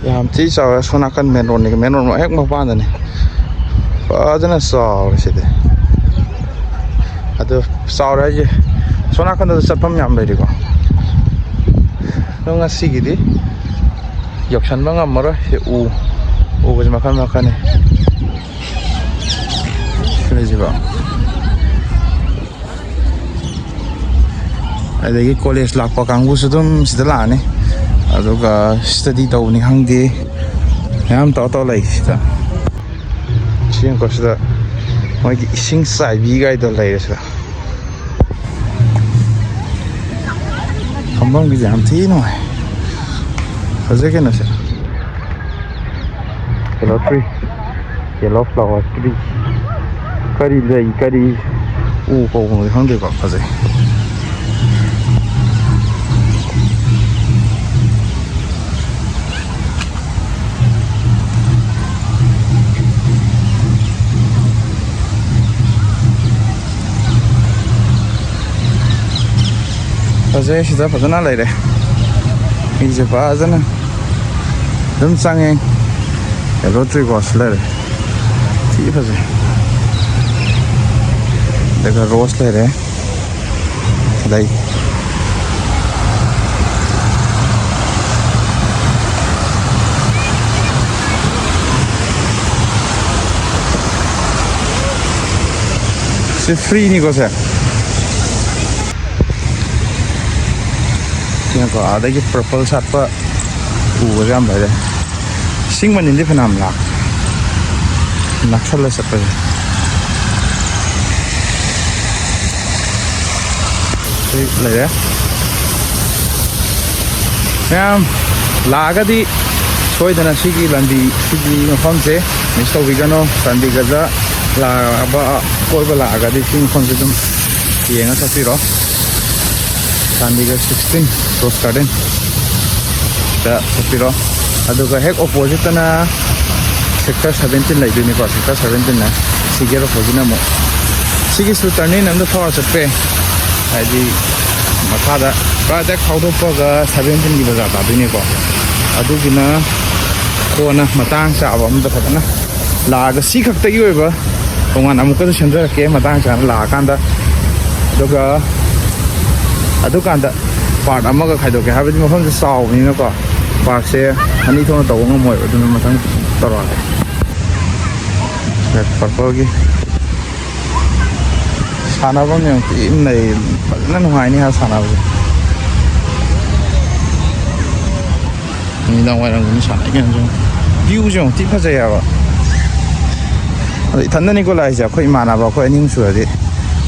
ꯌꯥꯝ ꯊꯤ ꯆꯥꯎꯔꯦ꯫ ꯁꯣꯝ ꯅꯥꯀꯟ ꯃꯦꯟ ꯔꯣꯗꯅꯤ, ꯃꯦꯟ ꯔꯣꯗ ꯍꯦꯛ ꯃꯄꯥꯟꯗꯅꯤ꯫ ꯐꯖꯅ ꯆꯥꯎꯔꯦ ꯁꯤꯗꯤ꯫ ꯑꯗꯨ ꯆꯥꯎꯔꯦ ꯍꯥꯏꯁꯦ, ꯁꯣꯝ ꯅꯥꯀꯟꯗꯁꯨ ꯆꯠꯐꯝ ꯌꯥꯝ ꯂꯩꯔꯤꯀꯣ꯫ ꯑꯗꯣ ꯉꯁꯤꯒꯤꯗꯤ ꯌꯧꯁꯟꯕ ꯉꯝꯃꯔꯣꯏ꯫ ꯁꯤ ꯎ, ꯎꯕꯁꯦ ꯃꯈꯜ ꯃꯈꯜꯅꯤ꯫ ꯁꯤ ꯂꯩꯁꯤꯀꯣ꯫ ꯑꯗꯒꯤ ꯀꯣꯂꯦꯖ ꯂꯥꯛꯄ ꯀꯥꯡꯕꯨꯁꯨ ꯑꯗꯨꯝ ꯁꯤꯗ ꯂꯥꯛꯑꯅꯤ꯫ ꯑꯗꯨꯒ ꯁ꯭ꯇꯗꯤ ꯇꯧꯕꯅꯤ ꯈꯪꯗꯦ, ꯃꯌꯥꯝ ꯇꯧꯔ ꯇꯧꯔ ꯂꯩ ꯁꯤꯗ꯫ ꯁꯤ ꯌꯦꯡꯉꯨꯀꯣ, ꯁꯤꯗ ꯃꯣꯏꯒꯤ ꯏꯁꯤꯡ ꯆꯥꯏꯕꯤꯒꯥꯏꯗꯣ ꯂꯩꯔꯦ ꯁꯤꯗ꯫ ꯐꯝꯐꯝꯒꯤꯁꯦ ꯌꯥꯝ ꯊꯤ ꯅꯨꯡꯉꯥꯏ꯫ ꯐꯖꯩ ꯀꯩꯅꯣꯁꯦ꯫ Yellow tree, yellow flower tree꯫ ꯀꯔꯤ ꯂꯩ, ꯀꯔꯤ ꯎ ꯀꯧꯕꯅꯣꯗꯤ ꯈꯪꯗꯦꯀꯣ, ꯐꯖꯩ꯫ ꯐꯖꯩ, ꯁꯤꯗ ꯐꯖꯅ ꯂꯩꯔꯦ꯫ ꯃꯤꯁꯦ ꯐꯖꯅ ꯑꯗꯨꯝ ꯆꯪꯉꯦ꯫ Yellow tree ꯀꯣ ꯁꯤ ꯂꯩꯔꯦ꯫ ꯊꯤ ꯐꯖꯩ꯫ ꯑꯗꯨꯒ rose ꯂꯩꯔꯦ꯫ ꯂꯩ꯫ ꯁꯤ free ꯅꯤꯀꯣ ꯁꯦ꯫ ꯌꯦꯡꯉꯣꯀꯣ, ꯑꯗꯒꯤ purple ꯁꯥꯠꯄ ꯎꯕꯁꯦ ꯌꯥꯝ ꯂꯩꯔꯦ꯫ ꯏꯁꯤꯡ ꯃꯅꯤꯟꯗꯤ ꯐꯅꯌꯥꯝ ꯂꯥꯛ-, ꯅꯛꯁꯜꯂ ꯆꯠꯄꯁꯦ꯫ ꯁꯤ ꯂꯩꯔꯦ꯫ ꯃꯌꯥꯝ ꯂꯥꯛꯑꯒꯗꯤ ꯁꯣꯏꯗꯅ ꯁꯤꯒꯤ ꯂꯝꯕꯤ, ꯁꯤꯒꯤ ꯃꯐꯝꯁꯦ miss ꯇꯧꯕꯤꯒꯅꯨ꯫ ꯆꯥꯟꯗꯤꯒꯔꯗ ꯂꯥꯛꯑꯕ, ꯀꯣꯏꯕ ꯂꯥꯛꯑꯒꯗꯤ ꯁꯤ ꯃꯐꯝꯁꯦ ꯑꯗꯨꯝ ꯌꯦꯡꯉ ꯆꯠꯄꯤꯔꯣ꯫ ꯆꯥꯟꯗꯤꯒꯔ sixteen Rose Garden ꯗ ꯆꯠꯄꯤꯔꯣ꯫ ꯑꯗꯨꯒ ꯍꯦꯛ opposite ꯇꯅ sector seventeen ꯂꯩꯗꯣꯏꯅꯤꯀꯣ꯫ Sector seventeen ꯅ ꯁꯤꯒꯤ opposite ꯅ ꯑꯃꯨꯛ꯫ ꯁꯤꯒꯤꯁꯨ turning ꯑꯝꯗ ꯊꯧꯔ ꯆꯠꯄ ꯌꯥꯏ꯫ ꯍꯥꯏꯗꯤ ꯃꯈꯥꯗ ꯄꯨꯔꯥ ꯍꯦꯛ ꯐꯥꯎꯗꯣꯛꯄꯒ seventeen ꯒꯤ ꯕꯖꯥꯔ ꯇꯥꯗꯣꯏꯅꯤꯀꯣ꯫ ꯑꯗꯨꯒꯤꯅ ꯀꯣꯟꯅ ꯃꯇꯥꯡ ꯆꯥꯕ ꯑꯝꯗ ꯐꯖꯅ ꯂꯥꯛꯑꯒ ꯁꯤ ꯈꯛꯇꯒꯤ ꯑꯣꯏꯕ ꯇꯣꯉꯥꯟꯅ ꯑꯃꯨꯛꯀꯁꯨ ꯁꯦꯝꯖꯔꯛꯀꯦ ꯃꯇꯥꯡ ꯆꯥꯅ ꯂꯥꯛꯑꯀꯥꯟꯗ꯫ ꯑꯗꯨꯒ ꯑꯗꯨꯀꯥꯟꯗ ꯄꯥꯔꯠ ꯑꯃꯒ ꯈꯥꯏꯗꯣꯛꯀꯦ, ꯍꯥꯏꯕꯗꯤ ꯃꯐꯝꯁꯦ ꯆꯥꯎꯕꯅꯤꯅꯀꯣ, ꯄꯥꯔꯛꯁꯦ ꯑꯅꯤ ꯊꯣꯛꯅ ꯇꯧꯕ ꯉꯝꯃꯣꯏꯕ, ꯑꯗꯨꯅ ꯃꯊꯪ ꯇꯧꯔꯛꯑꯒꯦ꯫ ꯔꯦꯗ ꯄꯔꯄꯜꯒꯤ ꯁꯥꯟꯅꯐꯝ ꯌꯥꯝ ꯊꯤꯅ ꯂꯩ, ꯐꯖꯅ ꯅꯨꯡꯉꯥꯏꯅꯤ ꯍꯥꯏ ꯁꯥꯟꯅꯕꯁꯦ꯫ ꯅꯨꯃꯤꯗꯥꯡ ꯋꯥꯏꯔꯝꯒꯨꯝꯕ ꯁꯥꯟꯅꯩ ꯀꯩꯅꯣꯁꯨ꯫ ꯚ꯭ꯌꯨꯁꯦ ꯌꯥꯝ ꯊꯤ ꯐꯖꯩ ꯍꯥꯏꯕ꯫ ꯑꯗꯣ ꯏꯊꯟꯗꯅꯤꯀꯣ ꯂꯥꯛꯏꯁꯦ, ꯑꯩꯈꯣꯏ ꯏꯃꯥꯟꯅꯕ ꯑꯩꯈꯣꯏ ꯑꯅꯤ ꯑꯍꯨꯝ ꯁꯨꯔꯗꯤ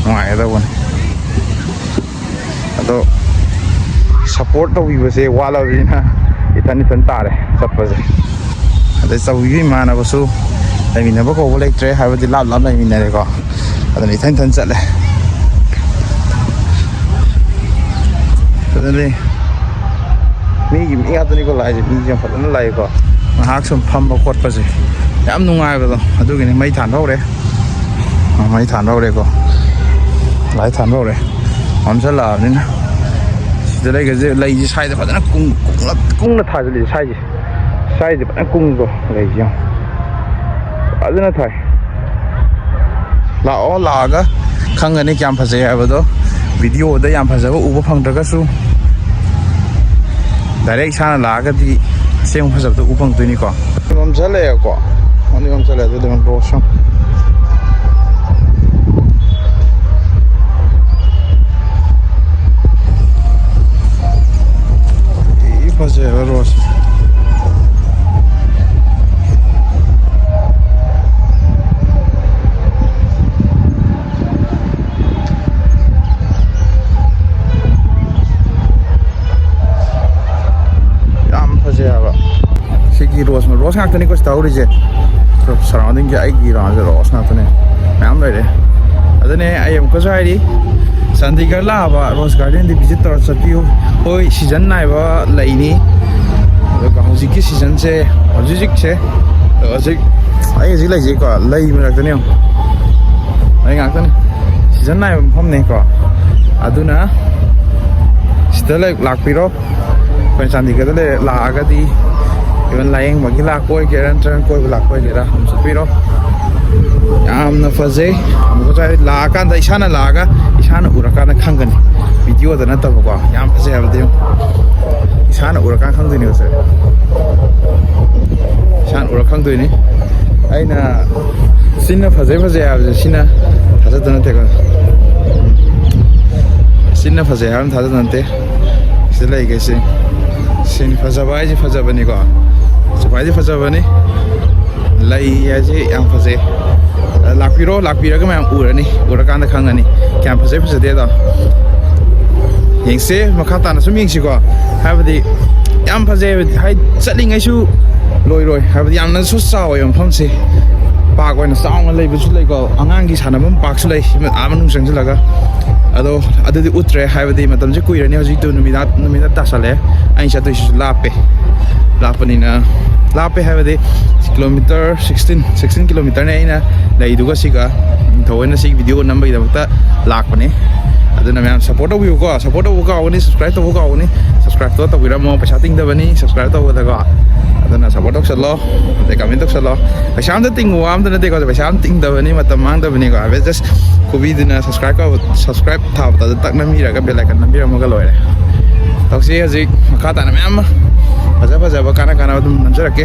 ꯅꯨꯡꯉꯥꯏꯒꯗꯧꯕꯅꯤ꯫ ꯑꯗꯣ ꯁꯞꯄꯣꯔꯠ ꯇꯧꯕꯤꯕꯁꯦ ꯋꯥꯠꯂꯕꯅꯤꯅ ꯏꯊꯟ ꯏꯊꯟ ꯇꯥꯔꯦ ꯆꯠꯄꯁꯦ꯫ ꯑꯗꯩ ꯆꯧꯕꯤꯒꯤ ꯏꯃꯥꯟꯅꯕꯁꯨ ꯂꯩꯃꯤꯟꯅꯕ ꯀꯧꯕ ꯂꯩꯇ꯭ꯔꯦ, ꯍꯥꯏꯕꯗꯤ ꯂꯥꯞ ꯂꯥꯞ ꯂꯩꯃꯤꯟꯅꯔꯦꯀꯣ꯫ ꯑꯗꯨꯅ ꯏꯊꯟ ꯏꯊꯟ ꯆꯠꯂꯦ꯫ ꯑꯗꯨꯅꯤ ꯃꯤꯒꯤ ꯃꯤ ꯉꯥꯛꯇꯅꯤꯀꯣ ꯂꯥꯛꯏꯁꯦ, ꯃꯤꯁꯦ ꯌꯥꯝ ꯐꯖꯅ ꯂꯥꯛꯏꯀꯣ꯫ ꯉꯥꯏꯍꯥꯛ ꯁꯨꯝ ꯐꯝꯕ ꯈꯣꯠꯄꯁꯦ ꯌꯥꯝ ꯅꯨꯡꯉꯥꯏꯕꯗꯣ ꯑꯗꯨꯒꯤꯅꯤ꯫ ꯃꯩ ꯊꯥꯟꯕ ꯍꯧꯔꯦ꯫ ꯑ, ꯃꯩ ꯊꯥꯟꯕ ꯍꯧꯔꯦꯀꯣ꯫ ꯂꯥꯏꯠ ꯊꯥꯟꯕ ꯍꯧꯔꯦ꯫ ꯃꯝꯁꯤꯜꯂꯛꯑꯕꯅꯤꯅ ꯁꯤꯗ ꯂꯩꯒꯁꯦ, ꯂꯩꯁꯦ ꯁ꯭ꯋꯥꯏꯗ ꯐꯖꯅ ꯀꯨꯡ-, ꯀꯨꯡꯂꯞ-, ꯀꯨꯡꯅ ꯊꯥꯖꯤꯜꯂꯤ ꯁ꯭ꯋꯥꯏꯁꯦ꯫ ꯁ꯭ꯋꯥꯏꯁꯦ ꯐꯖꯅ ꯀꯨꯡꯗ꯭ꯔꯣ ꯂꯩꯁꯦ ꯌꯦꯡꯉꯣ꯫ ꯐꯖꯅ ꯊꯥꯏ꯫ ꯂꯥꯛꯑꯣ, ꯂꯥꯛꯑꯒ ꯈꯪꯒꯅꯤ ꯀꯌꯥꯝ ꯐꯖꯩ ꯍꯥꯏꯕꯗꯣ꯫ ꯚꯤꯗꯤꯑꯣꯗ ꯌꯥꯝ ꯐꯖꯕ ꯎꯕ ꯐꯪꯗ꯭ꯔꯒꯁꯨ ꯗꯥꯏꯔꯦꯛ ꯏꯁꯥꯅ ꯂꯥꯛꯑꯒꯗꯤ ꯑꯁꯦꯡꯕ ꯐꯖꯕꯗꯣ ꯎꯕ ꯐꯪꯗꯣꯏꯅꯤꯀꯣ꯫ ꯃꯝꯁꯤꯜꯂꯛꯑꯦꯀꯣ꯫ ꯃꯝꯗꯤ ꯃꯝꯁꯤꯜꯂꯛꯑꯦ, ꯑꯗꯨꯗꯤ ꯔꯣꯁ ꯌꯦꯡꯉꯣ꯫ ꯊꯤ ꯐꯖꯩꯕ ꯔꯣꯁ꯫ ꯌꯥꯝ ꯐꯖꯩ ꯍꯥꯏꯕ꯫ ꯁꯤꯒꯤ ꯔꯣꯁ, ꯔꯣꯁ ꯉꯥꯛꯇꯅꯤꯀꯣ ꯁꯤꯗ ꯍꯧꯔꯤꯁꯦ꯫ ꯁꯔꯥꯎꯟꯗꯤꯡꯁꯦ ꯑꯩꯒꯤ ꯔꯥꯎꯟꯁꯦ ꯔꯣꯁ ꯉꯥꯛꯇꯅꯦ꯫ ꯃꯌꯥꯝ ꯂꯩꯔꯦ꯫ ꯑꯗꯨꯅꯦ ꯑꯩ ꯑꯃꯨꯛꯀꯁꯨ ꯍꯥꯏꯔꯤ, ꯆꯥꯟꯗꯤꯒꯔ ꯂꯥꯛꯑꯕ ꯔꯣꯁ ꯒꯥꯔꯗꯦꯟꯗꯤ ꯚꯤꯖꯤꯠ ꯇꯧꯔ ꯆꯠꯄꯤꯌꯨ꯫ ꯍꯣꯏ, ꯁꯤꯖꯟ ꯅꯥꯏꯕ ꯂꯩꯅꯤ꯫ ꯑꯗꯨꯒ ꯍꯧꯖꯤꯛꯀꯤ ꯁꯤꯖꯟꯁꯦ, ꯍꯧꯖꯤꯛ ꯍꯧꯖꯤꯛꯁꯦ, ꯍꯧꯖꯤꯛ ꯑꯩ ꯍꯧꯖꯤꯛ ꯂꯩꯖꯩꯀꯣ, ꯂꯩ ꯃꯔꯛꯇꯅꯦ ꯌꯦꯡꯉꯣ꯫ ꯂꯩ ꯉꯥꯛꯇꯅꯤ꯫ ꯁꯤꯖꯟ ꯅꯥꯏꯕ ꯃꯐꯝꯅꯦꯀꯣ꯫ ꯑꯗꯨꯅ ꯁꯤꯗ ꯂꯩ-, ꯂꯥꯛꯄꯤꯔꯣ꯫ ꯑꯩꯈꯣꯏ ꯆꯥꯟꯗꯤꯒꯔꯗ ꯂꯩ-, ꯂꯥꯛꯑꯒꯗꯤ ꯏꯚꯟ ꯂꯥꯏꯌꯦꯡꯕꯒꯤ ꯂꯥꯛꯄ ꯑꯣꯏꯒꯦꯔꯥ, ꯅꯠꯇ꯭ꯔꯒ ꯀꯣꯏꯕ ꯂꯥꯛꯄ ꯑꯣꯏꯒꯦꯔꯥ, ꯑꯗꯨꯝ ꯆꯠꯄꯤꯔꯣ꯫ ꯌꯥꯝꯅ ꯐꯖꯩ꯫ ꯑꯃꯨꯛꯀꯁꯨ ꯍꯥꯏ, ꯂꯥꯛꯑꯀꯥꯟꯗ, ꯏꯁꯥꯅ ꯂꯥꯛꯑꯒ ꯏꯁꯥꯅ ꯎꯔꯀꯥꯟꯗ ꯈꯪꯒꯅꯤ, ꯚꯤꯗꯤꯑꯣꯗ ꯅꯠꯇꯕꯀꯣ꯫ ꯌꯥꯝ ꯐꯖꯩ ꯍꯥꯏꯕꯗꯤ ꯌꯦꯡꯉꯨ, ꯏꯁꯥꯅ ꯎꯔꯀꯥꯟꯗ ꯈꯪꯗꯣꯏꯅꯦ ꯉꯁꯥꯏ꯫ ꯏꯁꯥꯅ ꯎꯔ ꯈꯪꯗꯣꯏꯅꯤ꯫ ꯑꯩꯅ ꯆꯤꯟꯅ ꯐꯖꯩ ꯐꯖꯩ ꯍꯥꯏꯕꯁꯦ ꯁꯤꯅ ꯊꯥꯖꯗ ꯅꯠꯇꯦꯀꯣ꯫ ꯆꯤꯟꯅ ꯐꯖꯩ ꯍꯥꯏꯕ ꯊꯥꯖꯗ ꯅꯠꯇꯦ꯫ ꯁꯤꯗ ꯂꯩꯈꯩꯁꯦ, ꯁꯤꯅꯤ ꯐꯖꯕ ꯍꯥꯏꯁꯦ, ꯐꯖꯕꯅꯤꯀꯣ꯫ ꯈ꯭ꯋꯥꯏꯗꯒꯤ ꯐꯖꯕꯅꯤ꯫ ꯂꯩ ꯍꯥꯏꯁꯦ ꯌꯥꯝ ꯐꯖꯩ꯫ ꯂꯥꯛꯄꯤꯔꯣ, ꯂꯥꯛꯄꯤꯔꯒ ꯃꯌꯥꯝ ꯎꯔꯅꯤ, ꯎꯔꯀꯥꯟꯗ ꯈꯪꯉꯅꯤ ꯀꯌꯥꯝ ꯐꯖꯩ ꯐꯖꯗꯦꯗꯣ꯫ ꯌꯦꯡꯁꯦ, ꯃꯈꯥ ꯇꯥꯅ ꯁꯨꯝ ꯌꯦꯡꯁꯤꯀꯣ꯫ ꯍꯥꯏꯕꯗꯤ ꯌꯥꯝ ꯐꯖꯩ ꯍꯥꯏꯕꯗꯤ, ꯍꯥꯏ, ꯆꯠꯂꯤꯉꯩꯁꯨ ꯂꯣꯏꯔꯣꯏ ꯍꯥꯏꯕꯗꯤ, ꯌꯥꯝꯅꯁꯨ ꯆꯥꯎꯋꯦ ꯃꯐꯝꯁꯦ꯫ ꯄꯥꯔꯛ ꯑꯣꯏꯅ ꯆꯥꯎꯅ ꯂꯩꯕꯁꯨ ꯂꯩꯀꯣ꯫ ꯑꯉꯥꯡꯒꯤ ꯁꯥꯟꯅꯐꯝ ꯄꯥꯔꯛꯁꯨ ꯂꯩ ꯁꯤ ꯑꯥ ꯃꯅꯨꯡ ꯆꯪꯁꯤꯜꯂꯒ꯫ ꯑꯗꯣ ꯑꯗꯨꯗꯤ ꯎꯠꯇ꯭ꯔꯦ, ꯍꯥꯏꯕꯗꯤ ꯃꯇꯝꯁꯦ ꯀꯨꯏꯔꯅꯤ꯫ ꯍꯧꯖꯤꯛꯇꯨ ꯅꯨꯃꯤꯗꯥꯡ, ꯅꯨꯃꯤꯗꯥꯡ ꯇꯥꯁꯜꯂꯛꯑꯦ꯫ ꯑꯩꯅ ꯆꯠꯇꯣꯏꯁꯤꯁꯨ ꯂꯥꯞꯄꯦ꯫ ꯂꯥꯞꯄꯅꯤꯅ, ꯂꯥꯞꯄꯦ ꯍꯥꯏꯕꯗꯤ ꯀꯤꯂꯣꯃꯤꯇꯔ ꯁꯤꯛꯁꯇꯤꯟ, ꯁꯤꯛꯁꯇꯤꯟ ꯀꯤꯂꯣꯃꯤꯇꯔꯅꯦ ꯑꯩꯅ ꯂꯩꯗꯨꯒ ꯁꯤꯒ꯫ ꯊꯑꯣꯏꯅ ꯁꯤꯒꯤ ꯚꯤꯗꯤꯑꯣ ꯅꯝꯕꯒꯤꯗꯃꯛꯇ ꯂꯥꯛꯄꯅꯦ꯫ ꯑꯗꯨꯅ ꯃꯌꯥꯝ ꯁꯞꯄꯣꯔꯠ ꯇꯧꯕꯤꯌꯨꯀꯣ꯫ ꯁꯞꯄꯣꯔꯠ ꯇꯧꯕ ꯀꯥꯎꯒꯅꯤ, ꯁꯞꯁꯀ꯭ꯔꯥꯏꯕ ꯇꯧꯕ ꯀꯥꯎꯒꯅꯤ꯫ ꯁꯞꯁꯀ꯭ꯔꯥꯏꯕꯇꯣ ꯇꯧꯕꯤꯔꯝꯃꯣ, ꯄꯩꯁꯥ ꯇꯤꯡꯗꯕꯅꯤ ꯁꯞꯁꯀ꯭ꯔꯥꯏꯕ ꯇꯧꯕꯗꯀꯣ꯫ ꯑꯗꯨꯅ ꯁꯞꯄꯣꯔꯠ ꯇꯧꯁꯜꯂꯣ, ꯑꯗꯩ ꯀꯃꯦꯟ ꯇꯧꯁꯜꯂꯣ꯫ ꯄꯩꯁꯥ ꯑꯝꯇ ꯇꯤꯡꯕ ꯋꯥ ꯑꯝꯇ ꯅꯠꯇꯦꯀꯣ, ꯄꯩꯁꯥ ꯑꯝꯇ ꯇꯤꯡꯗꯕꯅꯤ, ꯃꯇꯝ ꯃꯥꯡꯗꯕꯅꯤꯀꯣ꯫ ꯍꯥꯏꯐꯦꯠ ꯖꯁ ꯈꯨꯕꯤꯗꯨꯅ ꯁꯞꯁꯀ꯭ꯔꯥꯏꯕ ꯇꯧꯕ, ꯁꯞꯁꯀ꯭ꯔꯥꯏꯕ ꯊꯥꯕꯗ ꯑꯗꯨ ꯇꯛ ꯅꯝꯕꯤꯔꯒ ꯕꯦꯜ ꯑꯥꯏꯀꯟ ꯅꯝꯕꯤꯔꯝꯃꯒ ꯂꯣꯏꯔꯦ꯫ ꯇꯧꯁꯤ ꯍꯧꯖꯤꯛ ꯃꯈꯥ ꯇꯥꯅ ꯃꯌꯥꯝ ꯑꯃ ꯐꯖ ꯐꯖꯕ, ꯀꯥꯟꯅ ꯀꯥꯟꯅꯕ ꯑꯗꯨꯝ ꯅꯝꯖꯔꯛꯀꯦ꯫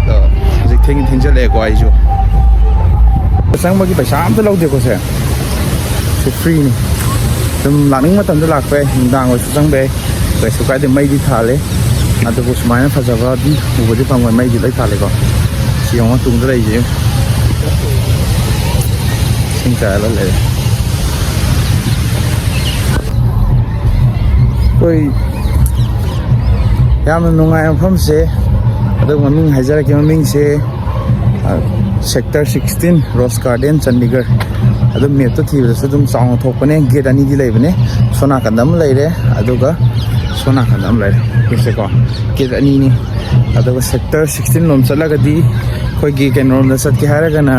ꯑꯗꯣ ꯍꯧꯖꯤꯛ ꯊꯦꯡ-, ꯊꯦꯡꯖꯜꯂꯛꯑꯦꯀꯣ ꯑꯩꯁꯨ꯫ ꯆꯪꯕꯒꯤ ꯄꯩꯁꯥ ꯑꯝꯇ ꯂꯧꯗꯦꯀꯣ ꯁꯦ꯫ ꯁꯤ ꯐ꯭ꯔꯤꯅꯤ꯫ ꯑꯗꯨꯝ ꯂꯥꯛꯅꯤꯡꯕ ꯃꯇꯝꯗ ꯂꯥꯛꯄ ꯌꯥꯏ, ꯅꯨꯡꯗꯥꯡ ꯑꯣꯏꯔꯁꯨ ꯆꯪꯕ ꯌꯥꯏ, ꯀꯩꯁꯨ ꯀꯥꯏꯗꯦ꯫ ꯃꯩꯗꯤ ꯊꯥꯜꯂꯦ, ꯑꯗꯨꯕꯨ ꯁꯨꯃꯥꯏꯅ ꯐꯖꯕꯗꯤ ꯎꯕꯗꯤ ꯐꯪꯉꯣꯏ, ꯃꯩꯗꯤ ꯂꯣꯏ ꯊꯥꯜꯂꯦꯀꯣ꯫ ꯁꯤ ꯌꯦꯡꯉꯣ, ꯇꯨꯡꯗ ꯂꯩꯔꯤꯁꯦ꯫ ꯏꯁꯤꯡ ꯆꯥꯏꯔ ꯂꯩꯔꯦ꯫ ꯑꯩꯈꯣꯏ ꯌꯥꯝꯅ ꯅꯨꯡꯉꯥꯏꯕ ꯃꯐꯝꯁꯦ, ꯑꯗꯨ ꯃꯃꯤꯡ ꯍꯥꯏꯖꯔꯛꯀꯦ, ꯃꯃꯤꯡꯁꯦ, ꯑ, ꯁꯦꯛꯇꯔ ꯁꯤꯛꯁꯇꯤꯟ, ꯔꯣꯁ ꯒꯥꯔꯗꯦꯟ, ꯆꯟꯗꯤꯒꯔ꯫ ꯑꯗꯨꯝ ꯃꯦꯞꯇ ꯊꯤꯕꯗꯁꯨ ꯑꯗꯨꯝ ꯆꯥꯎꯅ ꯊꯣꯛꯄꯅꯦ꯫ ꯒꯦꯠ ꯑꯅꯤꯗꯤ ꯂꯩꯕꯅꯦ, ꯁꯣꯝ ꯅꯥꯀꯟꯗ ꯑꯃ ꯂꯩꯔꯦ, ꯑꯗꯨꯒ ꯁꯣꯝ ꯅꯥꯀꯟꯗ ꯑꯃ ꯂꯩꯔꯦ꯫ ꯁꯤꯁꯦꯀꯣ, ꯒꯦꯠ ꯑꯅꯤꯅꯤ꯫ ꯑꯗꯨꯒ ꯁꯦꯛꯇꯔ ꯁꯤꯛꯁꯇꯤꯟ ꯂꯣꯝ ꯆꯠꯂꯒꯗꯤ ꯑꯩꯈꯣꯏꯒꯤ ꯀꯩꯅꯣꯔꯣꯝꯗ ꯆꯠꯀꯦ ꯍꯥꯏꯔꯒꯅ,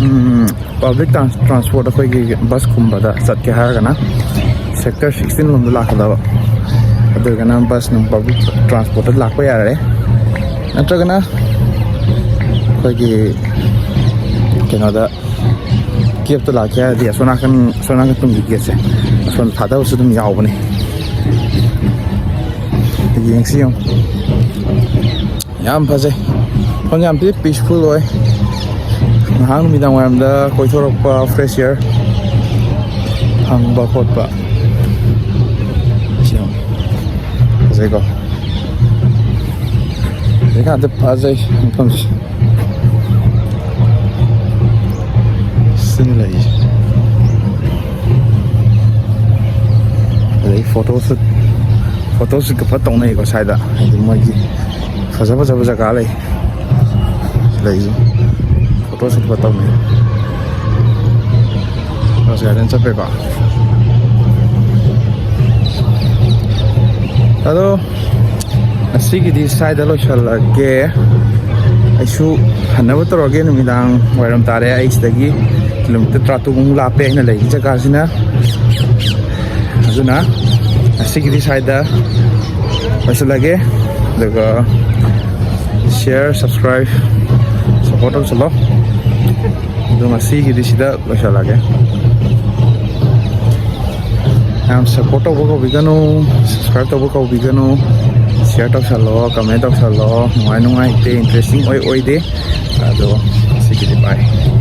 ꯎꯝ, ꯄꯕ꯭ꯂꯤꯛ ꯇ꯭ꯔꯥꯟꯁ-, ꯇ꯭ꯔꯥꯟꯁꯄꯣꯔꯠ, ꯑꯩꯈꯣꯏꯒꯤ ꯕꯁꯀꯨꯝꯕꯗ ꯆꯠꯀꯦ ꯍꯥꯏꯔꯒꯅ ꯁꯦꯛꯇꯔ ꯁꯤꯛꯁꯇꯤꯟ ꯂꯣꯝꯗ ꯂꯥꯛꯀꯗꯕ꯫ ꯑꯗꯨ ꯑꯣꯏꯔꯒꯅ ꯕꯁ ꯅꯨꯡ, ꯄꯕ꯭ꯂꯤꯛ ꯇ꯭ꯔꯥꯟꯁꯄꯣꯔꯠꯇ ꯂꯥꯛꯄ ꯌꯥꯔꯦ, ꯅꯠꯇ꯭ꯔꯒꯅ ꯑꯩꯈꯣꯏꯒꯤ ꯀꯩꯅꯣꯗ, ꯀꯦꯞꯇ ꯂꯥꯛꯀꯦ ꯍꯥꯏꯔꯗꯤ ꯑꯁꯣꯝ ꯅꯥꯀꯟ, ꯑꯁꯣꯝ ꯅꯥꯀꯟ ꯇꯨꯡꯒꯤ ꯒꯦꯠꯁꯦ, ꯑꯁꯣꯝꯗ ꯊꯥꯗꯕꯁꯨ ꯑꯗꯨꯝ ꯌꯥꯎꯕꯅꯦ꯫ ꯌꯦꯡꯁꯤ ꯌꯦꯡꯉꯨ, ꯌꯥꯝ ꯐꯖꯩ꯫ ꯃꯐꯝ ꯌꯥꯝ ꯊꯤ ꯄꯤꯁꯐꯨꯜ ꯑꯣꯏ꯫ ꯉꯥꯏꯍꯥꯛ ꯅꯨꯃꯤꯗꯥꯡ ꯋꯥꯏꯔꯝꯗ ꯀꯣꯏꯊꯣꯔꯛꯄ, ꯐ꯭ꯔꯦꯁ ꯏꯌꯥꯔ ꯐꯪꯕ ꯈꯣꯠꯄ꯫ ꯁꯤ ꯌꯦꯡꯉꯨ꯫ ꯐꯖꯩꯀꯣ? ꯍꯧꯖꯤꯛꯀꯥꯟꯗ ꯐꯖꯩ ꯃꯐꯝꯁꯤ꯫ ꯁꯤꯅ ꯂꯩꯔꯤꯁꯦ꯫ ꯑꯗꯩ ꯐꯣꯇꯣ ꯁꯨꯠ, ꯐꯣꯇꯣ ꯁꯨꯠꯀ ꯐꯠ ꯇꯧꯅꯩꯀꯣ ꯁ꯭ꯋꯥꯏꯗ꯫ ꯍꯥꯏꯗꯤ ꯃꯣꯏꯒꯤ ꯐꯖ ꯐꯖꯕ ꯖꯒꯥ ꯂꯩ꯫ ꯂꯩꯁꯦ꯫ ꯐꯣꯇꯣ ꯁꯨꯠ ꯐꯠ ꯇꯧꯅꯩ꯫ ꯔꯣꯁ ꯒꯥꯔꯗꯦꯟ ꯆꯠꯄꯩꯀꯣ꯫ ꯑꯗꯣ ꯉꯁꯤꯒꯤꯗꯤ ꯁ꯭ꯋꯥꯏꯗ ꯂꯣꯏꯁꯤꯜꯂꯒꯦ꯫ ꯑꯩꯁꯨ ꯍꯟꯅꯕ ꯇꯧꯔꯒꯦ꯫ ꯅꯨꯃꯤꯗꯥꯡ ꯋꯥꯏꯔꯝ ꯇꯥꯔꯦ꯫ ꯑꯩ ꯁꯤꯗꯒꯤ ꯀꯤꯂꯣꯃꯤꯇꯔ ꯇꯔꯥꯇꯔꯨꯛꯃꯨꯛ ꯂꯥꯞꯄꯦ ꯑꯩꯅ ꯂꯩꯔꯤꯕ ꯖꯒꯥꯁꯤꯅ꯫ ꯑꯗꯨꯅ ꯉꯁꯤꯒꯤꯗꯤ ꯁ꯭ꯋꯥꯏꯗ ꯂꯣꯏꯁꯤꯜꯂꯒꯦ꯫ ꯑꯗꯨꯒ share, subscribe, support ꯇꯧꯁꯜꯂꯣ꯫ ꯑꯗꯣ ꯉꯁꯤꯒꯤꯗꯤ ꯁꯤꯗ ꯂꯣꯏꯁꯤꯜꯂꯒꯦ꯫ ꯌꯥꯝ support ꯇꯧꯕ ꯀꯧꯕꯤꯒꯅꯨ, subscribe ꯇꯧꯕ ꯀꯧꯕꯤꯒꯅꯨ, share ꯇꯧꯁꯜꯂꯣ, comment ꯇꯧꯁꯜꯂꯣ꯫ ꯅꯨꯡꯉꯥꯏ ꯅꯨꯡꯉꯥꯏꯇꯦ, interesting ꯑꯣꯏ ꯑꯣꯏꯗꯦ꯫ ꯑꯗꯣ ꯉꯁꯤꯒꯤꯗꯤ bye꯫